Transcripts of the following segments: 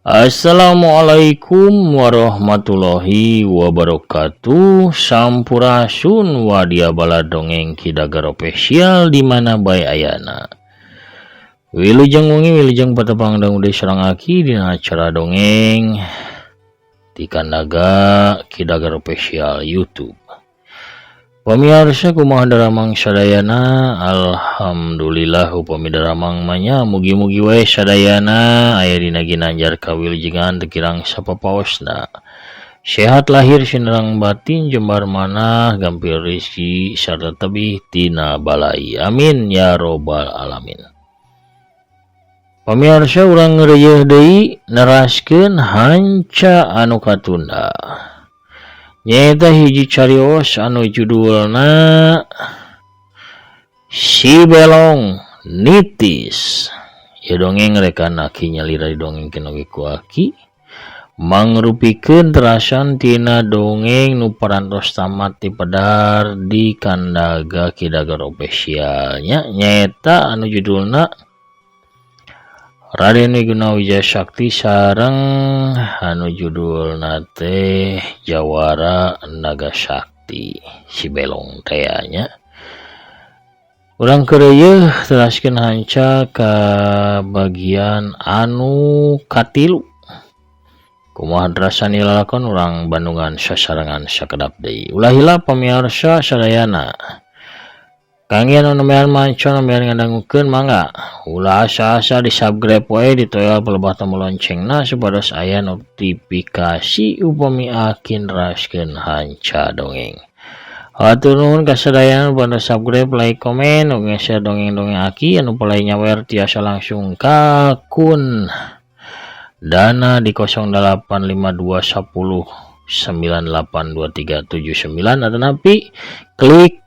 Assalamualaikum warahmatullahi wabarakatuh. Sampurasun wadia bala dongeng Ki Dagar Official di mana bae ayana. Wilujeng wengi wilujeng patepang dangu deui sareng aki dina acara dongeng di Kandaga Ki Dagar Official YouTube. Pamiarsa kumaha daramang sadayana, alhamdulillah upami daramang manya mugi-mugi wae sadayana aya dina ginanjar kawilujengan teu kirang sapapaosna. Sehat lahir sinerang batin jembar manah gampil rezeki sarta tebih tina balai. Amin ya robbal alamin. Pamiarsa urang ngeureuyeun deui neraskeun hanca anu katunda. Nyaeta hiji carios anu judulna Si Belong Nitis. Ya dongeng rekan aki nyalira didongengkeun oge ku aki mangrupikeun terasan tina dongeng nu parantos tamat ti pedar di Kandaga Ki Dagar Official nya nyaeta anu judulna Raden Wiguna Wijaya Sakti sareng anu judulna teh Jawara Naga Sakti Si Belong teh nya. Urang keureuyeun teraskeun hanca ka bagian anu katilu. Kumaha terasani lalakon urang Bandungan sasarengan sakedap deui. Ulah hilap pamiarsa sadayana. Kangge anu nembean manca nembean ngadangukeun mangga ulah asa-asa di subscribe wae ditoel pelebah tombol loncengna supados aya notifikasi upami aki neraskeun hanca dongeng. Hatur nuhun kasadayana nu pada subscribe, like, komen, oge share dongeng-dongeng aki anu palai nyawer tiasa langsung ka akun Dana di 0852 10 982379 atau napi klik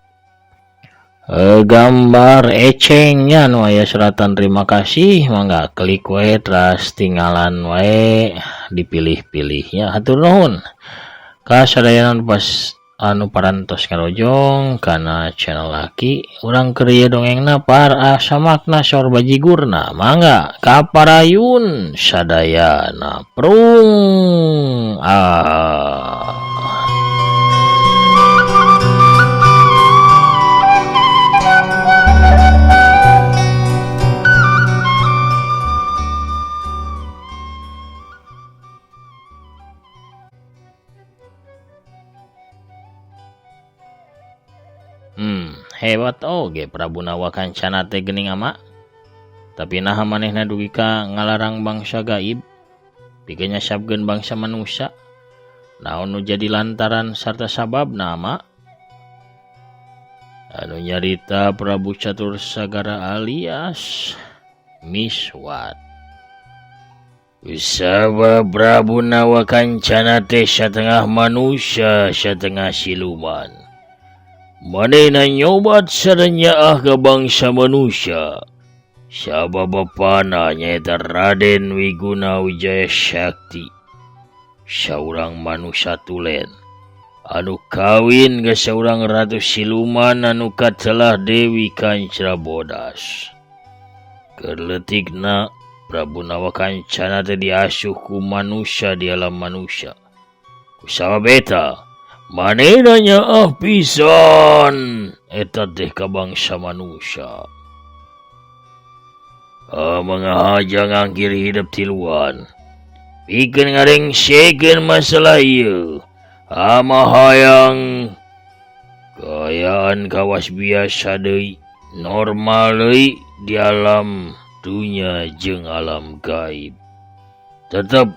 gambar ecengnya nu aya seratan terima kasih mangga klik wae teras tinggalan wae dipilih-pilihnya. Hatur nuhun kasadayana pas anu parantos ngarojong kana channel aki urang keur ieu dongengna par asa makna saur bajigurna mangga kaparayun sadayana prung ah. Hebat oge Prabu Nawa Kancana teh geuning ama. Tapi naha manehna dugi ka ngalarang bangsa gaib, pikeun nyasabkeun bangsa manusia. Naon nu jadi lantaran sarta sababna ama? Anu nyarita Prabu Catur Sagara alias Miswat. Sabab Prabu Nawa Kancana teh satengah manusia satengah siluman. Manehna nyobat sareng nyaah ka bangsa manusia. Sabab bapana nyaeta Raden Wiguna Wijaya Sakti, saurang manusia tulen anu kawin ka saurang ratu siluman anu katelah Dewi Kancra Bodas. Keur leutikna Prabu Nawa Kancana teh diasuh ku manusia di alam manusia. Kusabab eta manehna nyaah pisan eta teh ka bangsa manusia. Mangahaja ngangkir hidup tiluan pikeun ngarengsekeun masalah ieu. Ama hayang kaayaan kawas biasa deui, normal deui di alam dunya jeung alam gaib. Tetep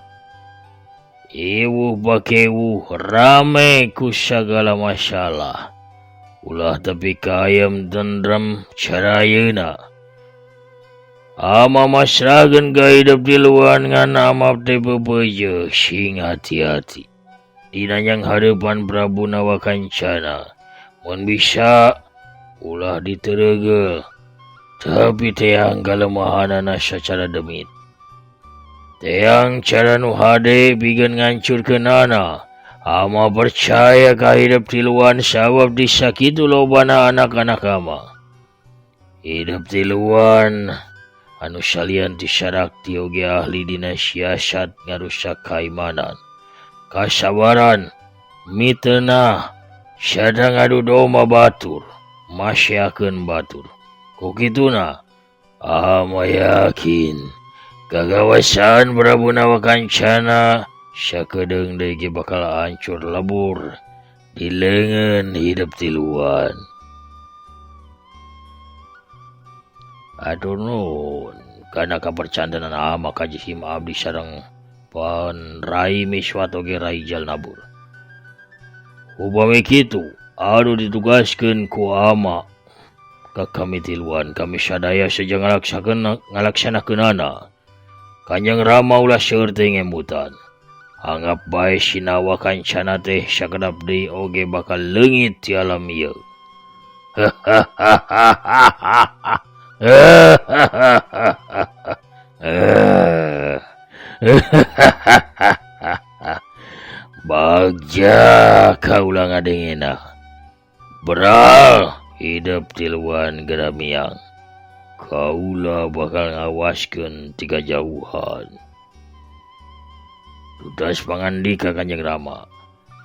ewuh bakewuh rame ku sagala masalah. Ulah tepi ka ayam tentrem carayeuna. Ama masrageun ka hidup di luar ngan ama teh bebeje sing hati-hati. Dina yang hareupan Prabu Nawa Kancana mun bisa ulah ditereugeuh tapi teang kalemahanana sacara demit. Teang cara nu hade pikeun ngancurkeunana. Ama percaya ka hidup tiluan sabab disakitu lobana anak-anak ama. Hidup tiluan Anu salian ti Sarakti oge ahli dina siasat ngarusak kaimanan, kasabaran, mitenah, sarta ngadu domba batur, masyakeun batur. Ku kituna Ama yakin kagawasan Prabu Nawakancana sakedeung deui ge bakal hancur lebur di leungeun hidup tiluan. Atur nuhun kana kapercantenan Ama ka jisim abdi sareng pan Rai Miswat oge Rai Jalnabur. Upami kitu anu ditugaskeun ku Ama ka kami tiluan kami sadaya seja ngalaksanakeunana. Kanjeng Rama ulah seueur teuing ngemutan. Anggap bae Sinawa Kancana teh sakedap deui oge bakal leungit ti alam ieu. Bagja kaula ngadengena. Beral hidup tiluan geramiang. Kaula bakal ngawaskeun ti kajauhan. Tutas pangandika Kanjeng Rama.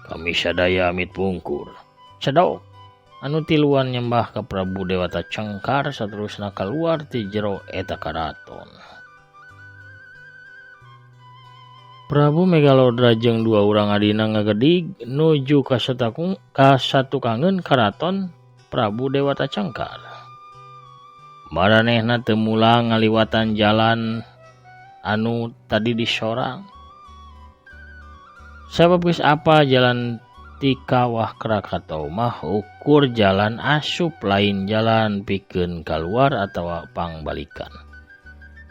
Kami sadaya amit pungkur. Cedok anu tiluan nyembah ka Prabu Dewata Cengkar saterusna kaluar ti jero eta karaton. Prabu Megalodra jeung dua urang adina ngagedig nuju ka satukangeun karaton Prabu Dewata Cengkar. Maranehna teu mulang ngaliwatan jalan anu tadi disorang. Sabab geus apa jalan ti Kawah Krakatau mah ukur jalan asup lain jalan pikeun kaluar atawa pangbalikan.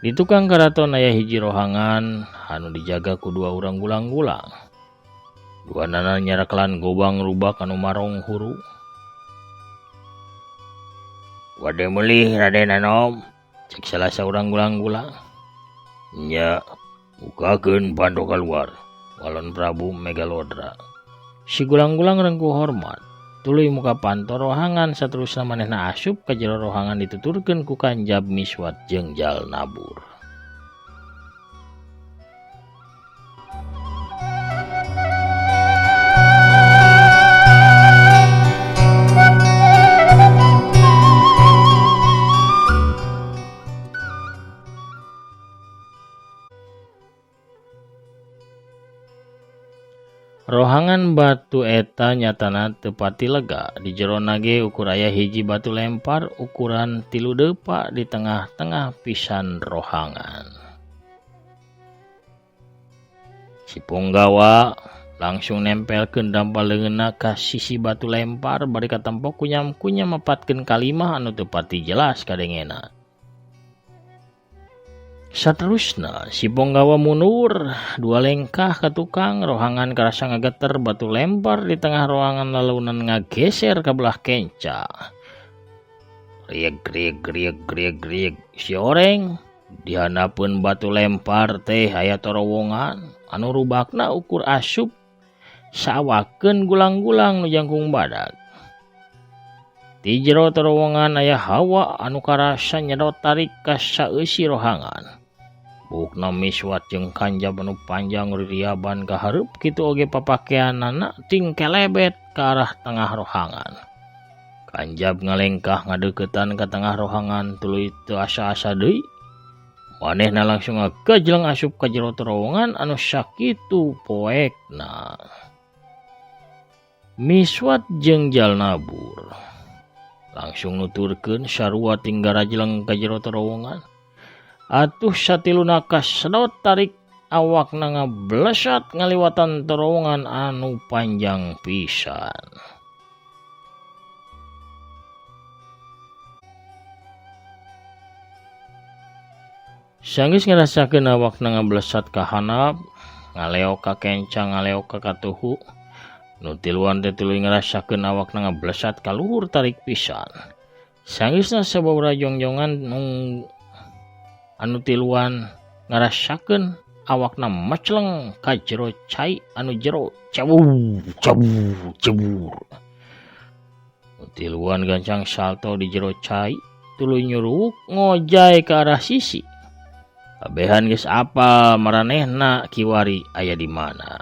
Di tukang karaton aya hiji rohangan anu dijaga ku dua urang gulang-gulang. Duanana nyaraklan gobang rubak anu marong huru. Wade meulih Raden Anom, cek salah saurang gulang-gulang. Nya, bukakeun panto kaluar. Walon Prabu Megalodra. Si gulang-gulang rengku hormat. Tuluy muka panto rohangan saterusna manehna asup ka jero rohangan dituturkeun ku Kanjab Miswat jeung Jalnabur. Rohangan batu eta nyatana teu pati lega. Di jerona ge ukur aya hiji batu lempar ukuran 3 depa di tengah-tengah pisan rohangan. Si punggawa langsung nempelkeun dampal leungeunna ka sisi batu lempar bari katempo kunyam-kunyam mapatkeun kalimah anu teu pati jelas kadengena. Saterusna si punggawa mundur dua lengkah ka tukang rohangan karasa ngageter batu lempar di tengah rohangan lalaunan ngageser ka belah kenca. Rieg rieg rieg rieg rieg si oreng dihanapeun batu lempar teh aya torowongan anu rubakna ukur asup sawakeun gulang-gulang nu jangkung badag. Di jero terowongan aya hawa anu karasa nyedot tarik ka saeusi rohangan. Bukna Miswat jeung Kanjab anu panjang ririaban ka hareup kitu oge papakeanana tingkelebet ka arah tengah rohangan. Kanjab ngalengkah ngadeuketan ka tengah rohangan tuluy teu asa-asa deui. Manehna langsung ngagajleng asup ka jero terowongan anu sakitu poekna. Miswat jeung Jalnabur langsung nuturkeun sarua tinggarajleng ka jero terowongan. Atuh satiluna kasedot tarik awakna ngablesat ngaliwatan terowongan anu panjang pisan. Sanggeus ngarasakeun awakna ngablesat ka handap, ngaleok ka kenca, ngaleok ka katuhu. Nu tiluan teh tuluy ngarasakeun awakna ngablesat ka luhur tarik pisan. Sanggeusna sababaraha jongjongan anu tiluan ngarasakeun awakna mecleng ka jero cai anu jero cebur cebur cebur. Nu tiluan gancang salto di jero cai tuluy nyuruwuk ngojay ka arah sisi. Kabehan geus apal maranehna kiwari aya di mana.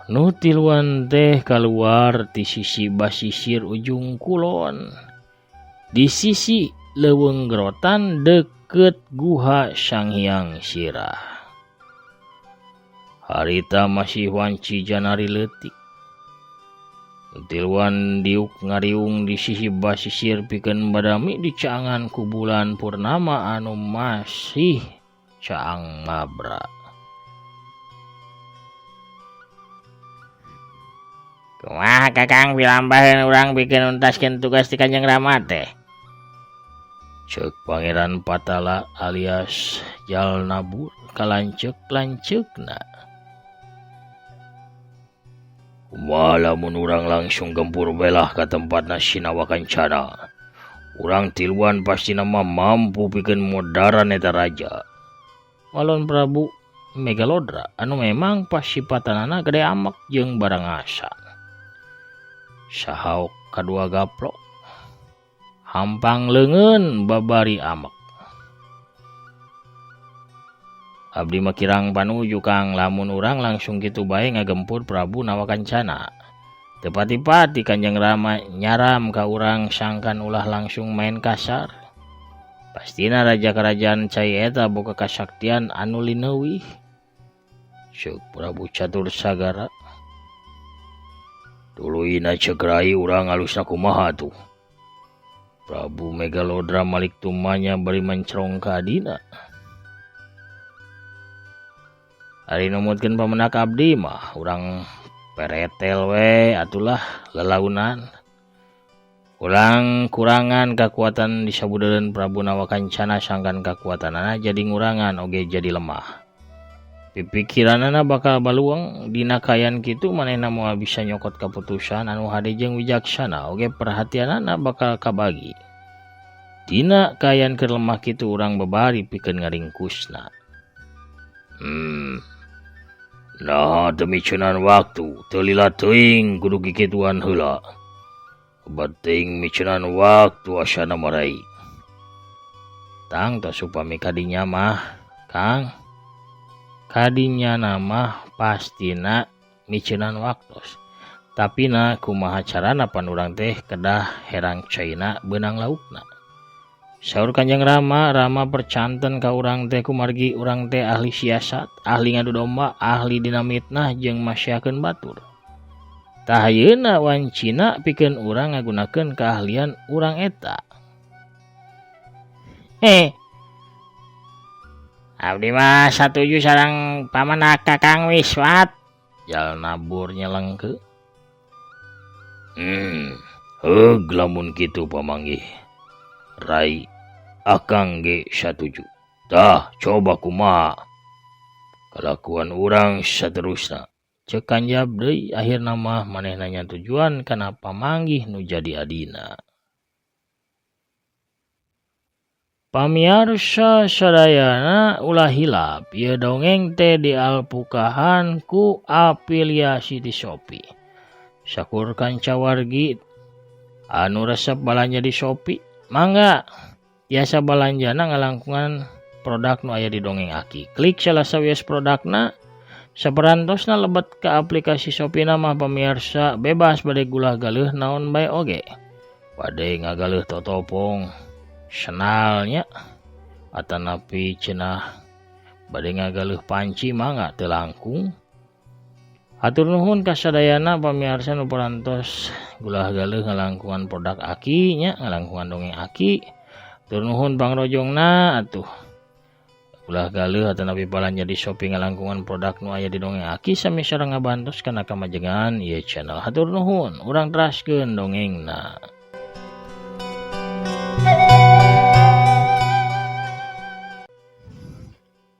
Nu tiluan teh kaluar ti sisi basisir ujung kulon. Di sisi leuweung grotan deukeut guha Sang Hyang Sirah. Harita masih wanci janari leutik. Nu tiluan diuk ngariung di sisi basisir pikeun badami dicaangan ku bulan purnama anu masih caang mabra. Kumaha Kakang pilambaheun urang pikeun nuntaskeun tugas ti Kanjeng Rama teh? Ceuk Pangeran Patala alias Jalnabur kalanceuk-lanceukna. Kumaha lamun urang langsung gempur belah ka tempatna si Nawakancana. Urang tiluan pastina mah mampu pikeun modaran eta raja. Walon Prabu Megalodra anu memang pasipatanana gede amek jeung barangasa. Sahaok kadua gaplok hampang leungeun babari amek. Abdi mah kirang panuju Kang lamun urang langsung kitu bae ngagempur Prabu Nawakancana. Teu pati-pati Kanjeng Rama nyaram ka urang sangkan ulah langsung main kasar. Pastina raja kerajaan cai eta boga kasaktian anu lineuwih. Ceuk Prabu Catur Sagara. Tuluyna ceuk rai urang alusna kumaha tuh. Prabu Megalodra malik tumanya bari mencrong ka adina. Ari numutkeun pamenak abdi mah urang peretel we atulah lelaunan. Urang kurangan kakuatan disabudeureun Prabu Nawakancana sangkan kakuatanana jadi ngurangan oge jadi lemah. Pipikiranana bakal baluang dina kaayaan kitu manehna moal bisa nyokot kaputusan anu hade jeung wijaksana oge perhatianana bakal kabagi. Dina kaayaan keur lemah kitu urang babari pikeun ngaringkusna. Nah teu miceunan waktu teu lila teuing kudu kikituan heula. Obat teuing miceunan waktu asana marai. Tang tos upami kadinya mah Kang. Kadinya mah pastina miceunan waktos. Tapi na kumaha carana pan urang teh kedah herang caina beunang laukna. Saur Kanjeng Rama, Rama percanten ka urang teh kumargi urang teh ahli siasat, ahli ngadu domba, ahli dina mitnah jeung masyakeun batur. Tah ayeuna wancina pikeun urang ngagunakeun keahlian urang eta. Heh. Abdi mah satuju sareng pamenak Kakang Wiswat. Jalnabur nyelengke. Heug lamun kitu pamanggih. Rai akang ge satuju. Tah coba kumaha kalakuan urang saterusna. Ceuk kanjab deui akhirna mah manehna nyatujuan kana pamanggih nu jadi adina. Pamiarsa sadayana ulah hilap ieu dongeng teh dialpukahan ku afiliasi ti Shopee. Sakur kanca wargi anu resep balanja di Shopee, mangga tiasa balanjana ngalangkungan produk nu aya di dongeng Aki. Klik salah sawios produkna saperantosna lebet ka aplikasi Shopee na mah pamiarsa bebas bade gulah galeuh naon bae oge. Bade ngagaleuh totopong senalnya atanapi cenah bade ngagaleuh panci mangga teu langkung. Hatur nuhun ka sadayana pamiarsa nu parantos gulah galeuh ngalangkungan produk Aki nya, ngalangkungan dongeng Aki. Hatur nuhun pangrojongna atuh. Ulah galeuh atanapi balanja di Shopee ngalangkungan produk nu aya di dongeng Aki sami sareng ngabantos kana kamajengan ieu channel. Hatur nuhun, urang teraskeun dongengna.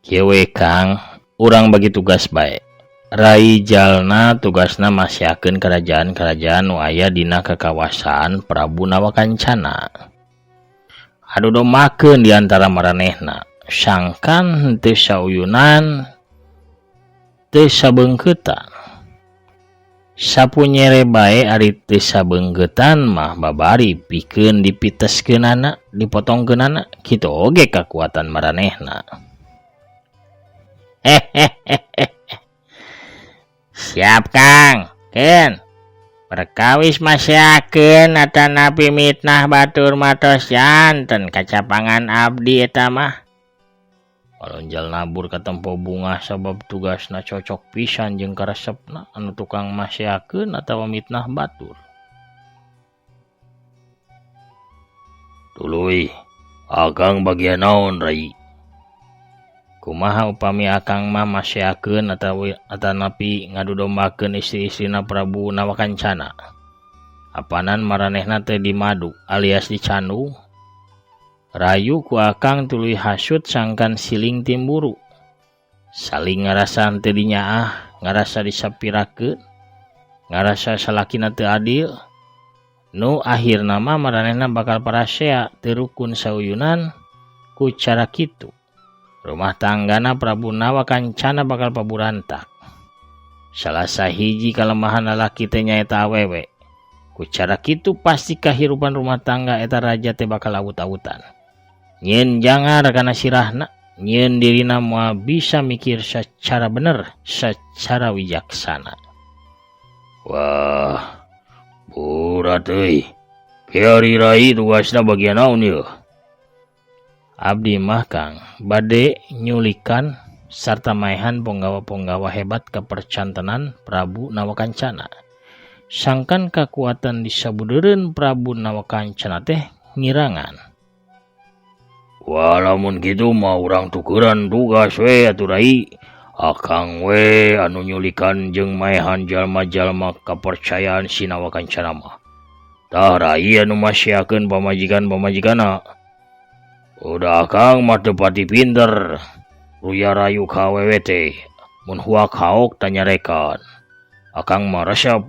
Kieu we Kang, urang bagi tugas bae. Rai Jalna tugasna masyakeun kerajaan-kerajaan nu aya dina kakawasan Prabu Nawakancana. Adu dombakeun di antara maranehna, sangkan henteu sauyunan teu sabeungkeutan. Sapu nyere bae ari teu sabeungkeutan mah babari pikeun dipiteskeunana, dipotongkeunana, kitu oge kakuatan maranehna. Siap Kang, keun. Perkawis masyakeun atanapi mitnah batur matos janten kacapangan abdi eta mah. Walonjal nabur katempo bungah sabab tugasna cocok pisan jeung karesepna anu tukang masyakeun atawa mitnah batur. Tuluy, akang bagian naon rai? Kumaha upami akang mah masyakeun atawa atanapi ngadudombakeun istri-istrina Prabu Nawakancana? Apanan maranehna teh dimadu alias dicandung? Rayu ku akang tuluy hasut sangkan siling timburu. Saling ngarasa teu dinyaah, ngarasa disapirakeun, ngarasa salakina teu adil. Nu akhirna mah maranehna bakal parasea teu rukun sauyunan ku cara kitu. Rumah tanggana Prabu Nawakancana bakal paburantak. Salah sahiji kalemahan lalaki teh nyaeta awewe. Ku cara kitu pasti kahirupan rumah tangga eta raja teh bakal awut-awutan. Nyeun jangar kana sirahna, nyeun dirina moal bisa mikir secara bener, secara wijaksana. Wah, burat euy. Kieu rai tugasna bagian naon ieu? Abdi mah Kang, bade nyulikan sarta maehan ponggawa-ponggawa hebat kapercantenan Prabu Nawakancana. Sangkan kakuatan disabudeureun Prabu Nawakancana teh ngirangan. Wah, lamun kitu mah urang tukeran tugas we atuh rai. Akang we anu nyulikan jeung maehan jalma-jalma kapercayaan si Nawakancana mah. Tah rai anu masyakeun pamajikan-pamajikana. Udah akang mah teu pati pinter. Ruya rayu ka awewe teh. Mun huak haok tanyarekan. Akang mah resep.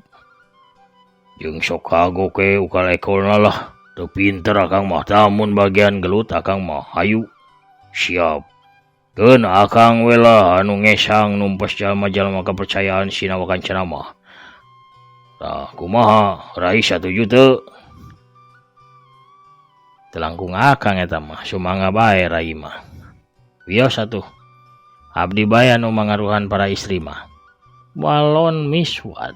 Jeung sok kagok we ukal ekolna lah. Teu pinter akang mah, tamun bagian gelut akang mah hayu. Siap. Keun akang we lah anu ngesang numpes jalma-jalma kepercayaan si Nawakancana mah. Tah kumaha rai satuju teu? Teu langkung akang eta mah, sumangga bae rai mah. Wios atuh. Abdi bae anu mangaruhan para istri mah. Walon miswat.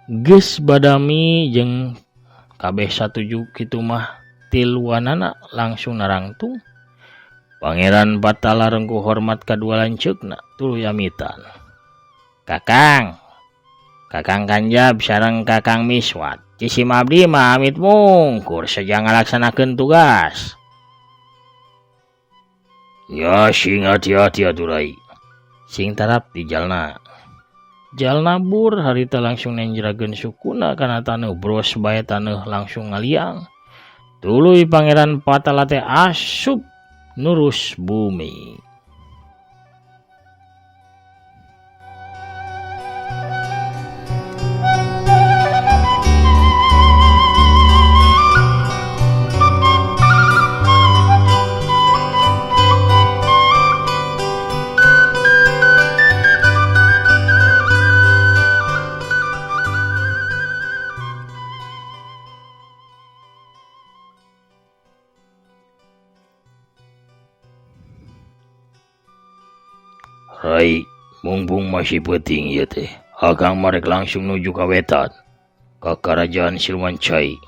Geus badami jeung kabeh satuju kitu mah tiluanana langsung narangtung. Pangeran Patala rengkuh hormat kadua lanceukna tuluy amitan. Kakang, Kakang Kanjab sareng Kakang Miswat. Cisim abdi mah amit mungkur saja ngalaksanakeun tugas. Ya sing hati-hati atuh rai. Sing tarap di jalna. Jalna bur harita langsung nenjrageun sukuna kana taneuh bros bae taneuh langsung ngaliang. Tuluy Pangeran Patala teh asup nurus bumi. Rai, mumpung masih peuting ieu teh, akang marek langsung nuju ka wetan, ka Karajaan Siluman Cai.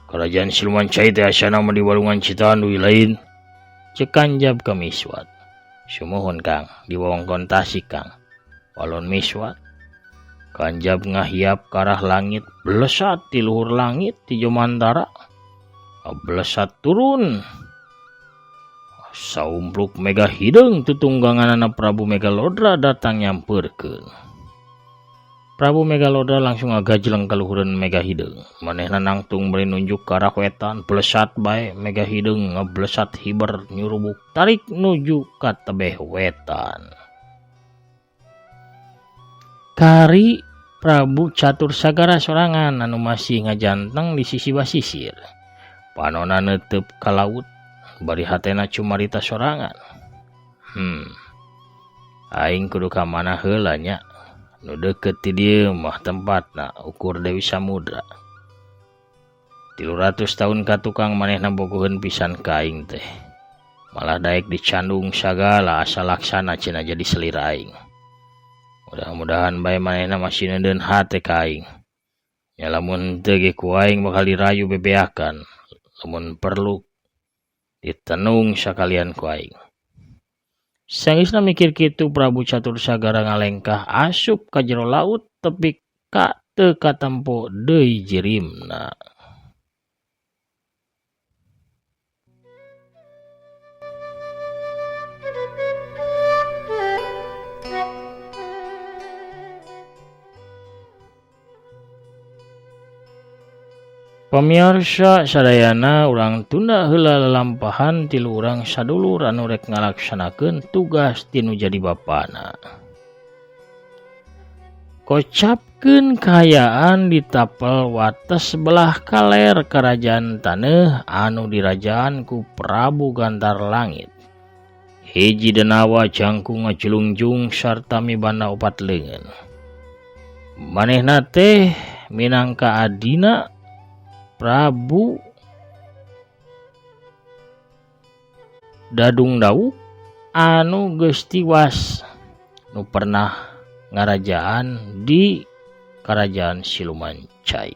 Karajaan Siluman Cai teh asana mah di walungan Citanduy lain. Ceuk Kanjab ka Miswat. Sumuhun Kang, di wewengkon Tasik Kang. Walon Miswat. Kanjab ngahiap ka arah langit, blesat ti luhur langit ti Jomantara. Blesat turun. Saumpluk Mega Hideung tutungganganana Prabu Megalodra datang nyampeurkeun. Prabu Megalodra langsung ngagajleng ka luhureun Mega Hideung. Manehna nangtung bari nunjuk ka arah wetan, blesat bae Mega Hideung ngablesat hiber nyurubuk tarik nuju ka tebeh wetan. Kari Prabu Catur Sagara sorangan anu masih ngajanteng di sisi basisir. Panona neuteub ka laut. Bari hatena cumarita sorangan. Aing kudu ka mana heula nya? Nu deukeut ti dieu mah tempatna ukur Dewi Samudra. 300 tahun ka tukang manehna bogoheun pisan ka aing teh. Malah daek dicandung sagala asa laksana cenah jadi selir aing. Mudah-mudahan bae manehna masih neudeun hate ka aing. Nya lamun teu ge ku aing bakal dirayu bebeakan, lamun perlu ditenung sakalian ku aing. Sanggeusna mikir kitu Prabu Catur Sagara ngalengkah asup ka jero laut tepi ka teu katempo deui jirimna. Pamiarsa sadayana urang tunda heula lalampahan tilu urang sadulur anu rek ngalaksanakeun tugas tinu jadi bapana. Kocapkeun kahayaan di tapel wates belah kaler karajaan taneuh anu dirajaan ku Prabu Gantar Langit. Hiji denawa jangkung ngajulungjung sarta mibanda opat leungeun. Manehna teh minangka adina Prabu Dadung Dauk anu geus tiwas nu pernah ngarajaan di Karajaan Siluman Cai.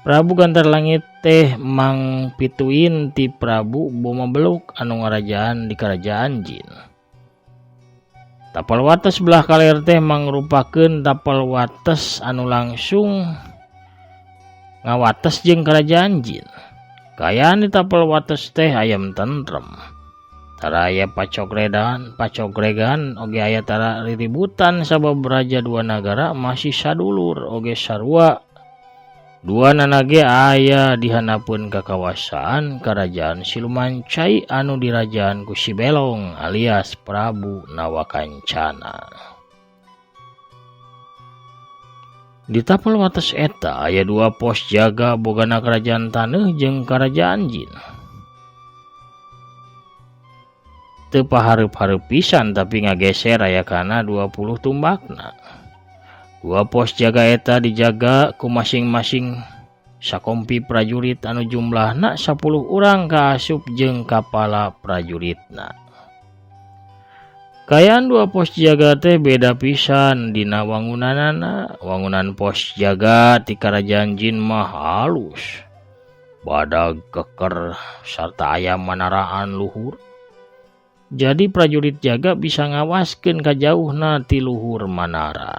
Prabu Gantar Langit teh mangpituin ti Prabu Boma Beluk anu ngarajaan di Karajaan Jin. Tapal wates belah kaler teh mangrupakeun tapal wates anu langsung ngawates jeung Karajaan Jin. Kaayaan di tapal wates teh ayam tentrem. Tara aya pacogregan oge aya tara riributan sabab raja dua nagara masih sadulur oge sarua. Dua nana ge aya dihanapeun kakawasaan Karajaan Siluman Cai anu dirajaan ku Si Belong alias Prabu Nawakancana. Di tapel wates eta aya dua pos jaga bogana Kerajaan Taneuh jeung Karajaan Jin. Teu pahareup-hareup pisan tapi ngageser aya kana 20 tumbakna. Dua pos jaga eta dijaga ku masing-masing sakompi prajurit anu jumlahna 10 urang kaasup jeung kapala prajuritna. Kaayaan dua pos jaga teh beda pisan dina wangunanana. Wangunan pos jaga ti Karajaan Jin mah halus, badag keker sarta aya manaraan luhur. Jadi prajurit jaga bisa ngawaskeun ka jauhna ti luhur manara.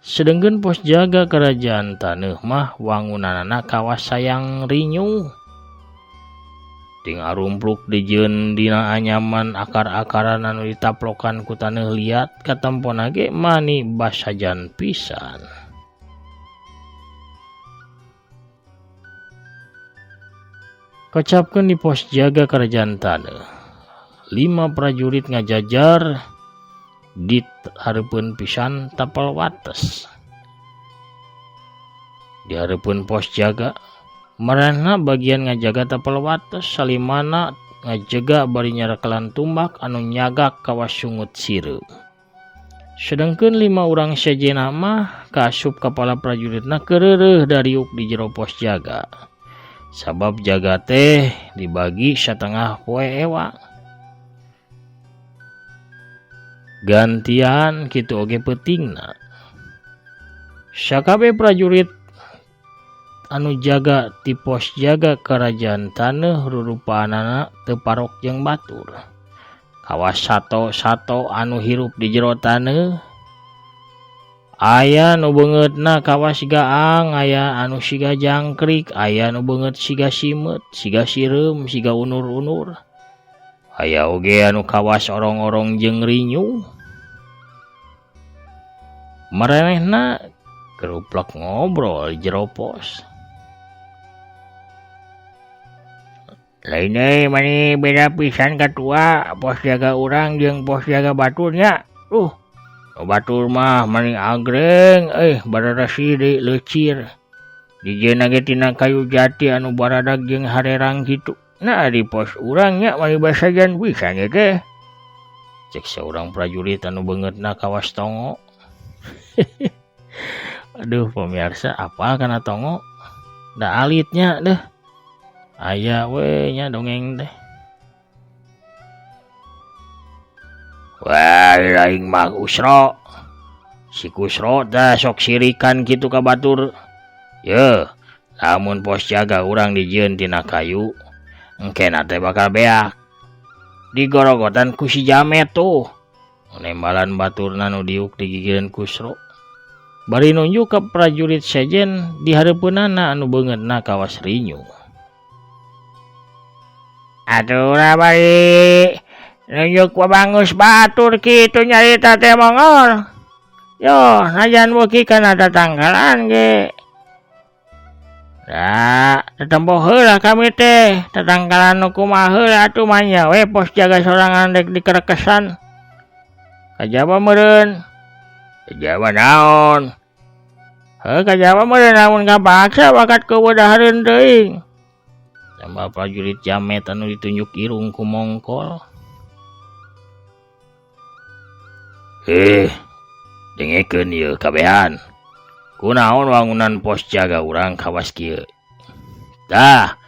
Sedengkeun pos jaga Kerajaan Taneuh mah wangunanana kawas sayang rinyuh. Ting arumpluk dijieun dina anyaman akar-akaran anu ditaplokan ku taneuh liat katempona ge mani basajan pisan. Kocapkeun di pos jaga Kerajaan Taneuh, 5 prajurit ngajajar di hareupeun pisan tapal wates. Di hareupeun pos jaga maranehna bagian ngajaga tapal wates, salimana ngajaga bari nyarekelan tumbak anu nyagak kawas sungut sireum. Sedengkeun 5 urang sejenna mah kaasup kapala prajuritna kereureuh dariuk di jero pos jaga. Sabab jaga teh dibagi satengah poe ewa. Gantian kitu oge peutingna. Sakabeh prajurit anu jaga ti pos jaga Kerajaan Taneuh rurupaanana teu parok jeung batur. Kawas sato-sato anu hirup di jero taneuh aya nu beungeutna kawas gaang, aya anu siga jangkrik, aya nu beungeut siga simeut, siga sireum, siga unur-unur. Aya oge anu kawas orong-orong jeung rinyuh. Maranehna keruplek ngobrol di jero pos. Lain deui mani beda pisan katua pos jaga urang jeung pos jaga baturnya. Nu batur mah mani agreng bararasi deui leucir. Dijieunna ge tina kayu jati anu baradag jeung harerang kitu. Nah di pos urang nya mani basajan pisan ieu teh. Cek saurang prajurit anu beungeutna kawas tongo. Aduh pemirsa, apa kana tongo? Da alitnya deh. Aya we nya dongeng teh. Wah, aing mah Usro. Si Kusro teh sok sirikan kitu ka batur. Yeuh, lamun pos jaga urang dijieun tina kayu, engkena teh bakal beak. Digorogotan ku si Jamet tuh. Nembalan baturna nu diuk digigireun Kusro. Bari nunjuk ka prajurit sejen di hareupeunana anu beungeutna kawas rinyu. Atuh lah bari nunjuk babangus batur kitu nyarita teh mongol. Yo, najan beuki kana tatangkalan ge. Da, tetempo heula kami teh, tatangkalan nu kumaha heula atuh mah nya we pos jaga sorangan rek dikerekesan. Kajaba meureun. Kajaba naon? Heuh, kajaba meureun lamun kapaksa bakat kubu dahareun teuing. Tambah prajurit Jamet anu ditunjuk irung ku Mongkol. Dengekeun ieu kabehan. Kunaon wangunan pos jaga urang kawas kieu. Tah,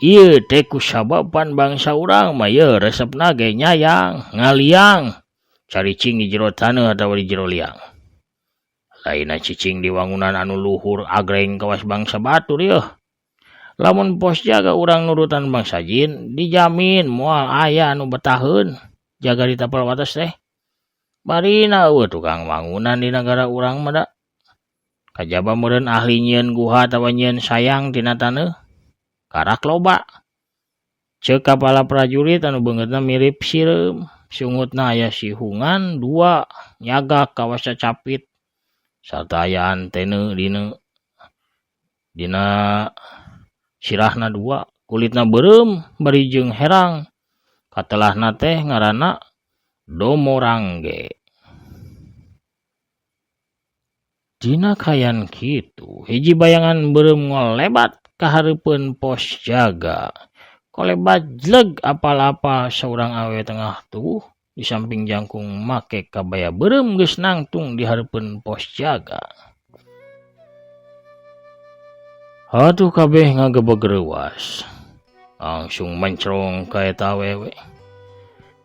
ieu teh kusababan bangsa urang mah ieu resepna ge nyayang, ngaliang, caricing di jero taneuh atawa di jero liang. Lainna cicing di wangunan anu luhur agreng kawas bangsa batur yeuh. Lamun pos jaga urang nurutan bangsa jin, dijamin moal aya anu betaheun jaga di tapal wates teh. Barina eueuh tukang wangunan di nagara urang mah da. Kajaba meureun ahli nyieun guha atawa nyieun sayang tina taneuh. Karak loba. Ceuk kapala prajurit anu beungeutna mirip sireum, sungutna aya sihungan dua nyagak kawas cacapit sarta aya antena dina sirahna dua, kulitna beureum bari jeung herang. Katelahna teh ngaranna Domorangge. Dina kayan kitu, hiji bayangan beureum ngolebat ka hareupeun pos jaga. Kolebat jleg apal-apal saurang awewe tengah tubuh di samping jangkung make kabaya beureum geus nangtung di hareupeun pos jaga. Atuh kabeh ngagebeg reuas. Langsung mencrong ka eta awewe.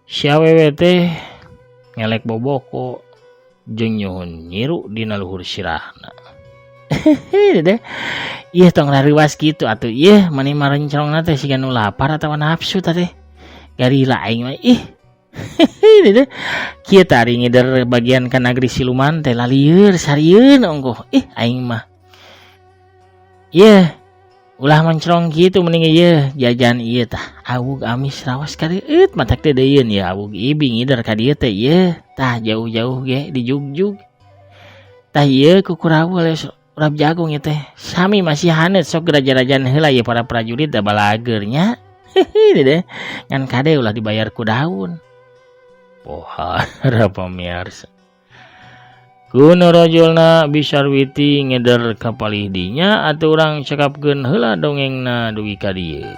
Si awewe teh ngelek boboko jeung nyuhun nyiru dina luhur sirahna. Deh. Ieu tong rareuwas kitu atuh ieu mani marencrongna teh siga nu lapar atawa nafsu tah teh. Garila aing mah ih. Deh. Kieu tah ari ngider bagian ka nagri siluman teh lalieur sarieun ongkoh. Ih aing mah. Ieu ulah mencrong kitu mending ieu jajan ieu tah awug amis rawas kareueut matak teh deuyeuun ieu awug ibi ngider ka dieu teh ieu tah jauh-jauh ge dijugjug. Tah ieu kukurawul urap jagung ieu teh sami masih haneut sok raja-rajan heula ieu para prajurit da balager nya. Deh ngan kade ulah dibayar ku daun. Pohara pamiarsa. Kuno rajulna Bisarwiti ngeder ka palih dinya atuh urang cekapkeun heula dongengna dugi ka dieu.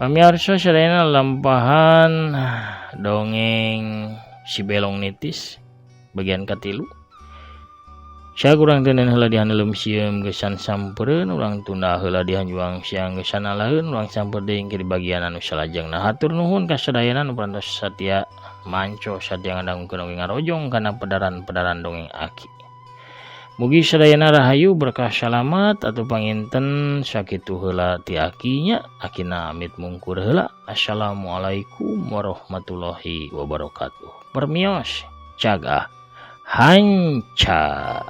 Pamiarsa sadayana lampahan dongeng Si Belong Nitis bagian katilu. Cag urang teu heula dihaneuleum sieum geusan sampereun urang tunda heula dihanjuang siang geusan alaheun urang samper deui di bagian anu salajengna. Hatur nuhun ka sadayana nu parantos satia manco satia ngadangukeun oge ngarojong kana pedaran-pedaran dongeng aki. Mugi sadayana rahayu berkah salamat atuh panginten sakitu heula ti akinya akina amit mungkur heula. Assalamualaikum warahmatullahi wabarakatuh. Permios cagah hanca.